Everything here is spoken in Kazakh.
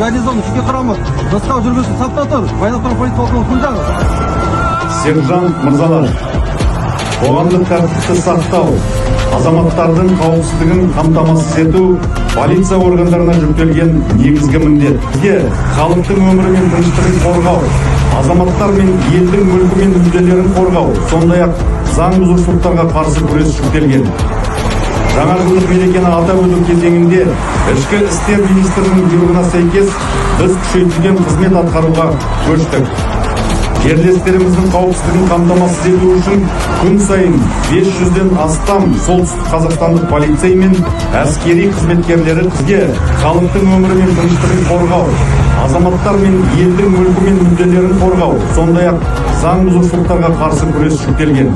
Гарнизоны жеке құрамы, нұсқау жүргізуші, сапта тұр! Военно полиция полковник Кульжанов. Сержант мырзалар, қоғамдық тәртіпті сақтау, азаматтардың қауіпсіздігін қамтамасыз ету полиция органдарына жүктелген негізгі міндет. Бізге халықтың өмірі мен тыныштығын қорғау, азаматтар мен елдің мүлкі мен мүдделерін қорғау, сондай-ақ заң бұзушылықтарға қарсы күрес жүктелген. Жаңа жылдық мерекені атап өту кезеңінде Ішкі істер министрінің бұйрығына сәйкес біз күшейтілген қызмет атқаруға көштік. Жерлестеріміздің қауіпсіздігін қамтамасыз ету үшін күн сайын 500-ден астам солтүстік қазақстандық полицей мен әскери қызметкерлері. Бізге халықтың өмірі мен тыныштығын қорғау, азаматтар мен елдің мүлкі мен мүдделерін қорғау, сондай-ақ заң бұзушылықтарға қарсы күрес жүктелген.